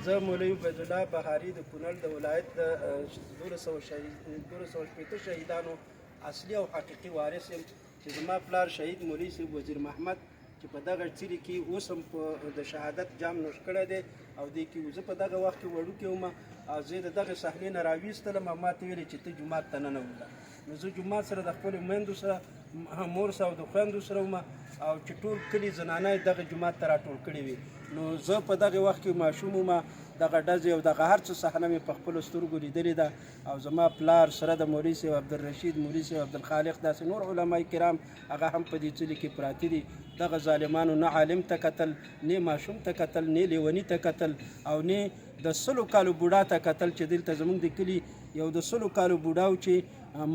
زه مولوي عبیدالله بهاري د کونړ د ولایت د 1260 شهیدانو اصلي او حقیقي وارث یم، چې زما پلار شهید مولوي صاحب وزیر محمد چې په دغه څلي کې اوس هم په د شهادت جام نوش کړی دی او دې کې زه په دغه وخت کې وړوکی وم او زه د دغه صحنې نه راویستلم او ما ته ویلې چې ته جومات ته ننوځه. نو زه جومات سره د خپلو میندو سره، مور سره او د خویندو سره وم او چې ټول کلي زنانه یې دغه جومات ته راټول کړي وي. نو زه په دغه وخت کې ماشوم وم، دغه ډزې او دغه هر څه صحنه مې په خپلو سترګو لیدلې ده. او زما پلار سره د مولوي صاحب عبدالرشید، مولوي صاحب عبدالخالق، داسې نور علماء کرام هغه هم په دې څلي کې پراته دي. دغه ظالمانو نه عالم ته کتل، نه ماشوم ته کتل، نه لیوني ته کتل او نه د 100 کالو بوډا ته کتل، چې دلته زمونږ د کلي یو د 100 کالو بوډا و چې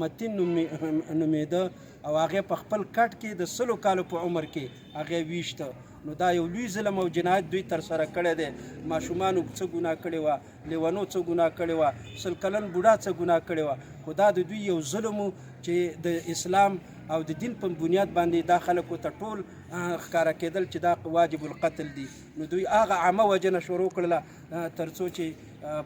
متین نومېده او هغه په خپل کټ کې د 100 کالو په عمر کې هغه ویشته. نو دا یو لوی ظلم او جنایت دوی ترسره کړی دی. ماشومانو څه ګناه کړې وه، لیونو څه ګناه کړې وه، 100 کلن بوډا څه ګناه کړې وه؟ خو دا د دوی یو ظلم و چې د اسلام او د دین په بنیاد باندې دا خلکو ته ټول ښکاره کېدل چې دا واجب القتل دي. نو دوی هغه عامه وژنه شروع کړله ترڅو چې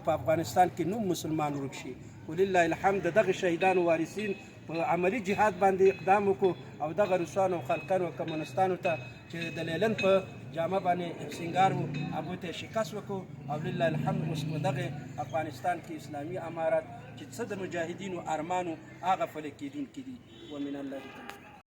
په افغانستان کې نوم مسلمان ورک شي. ولله الحمد د دغه شهیدانو وارثین په عملي جهاد باندې اقدام وکړو او دغه روسانو او خلقانو او کمونستانو ته چې د لیلن په جامه باندې سنګار وو هغوی ته شکست وکړو. او لله الحمد اوس په دغه افغانستان کې اسلامي امارت چې څه د مجاهدینو ارمانو هغه پلي کېدونکي دي. ومن الله توفیق.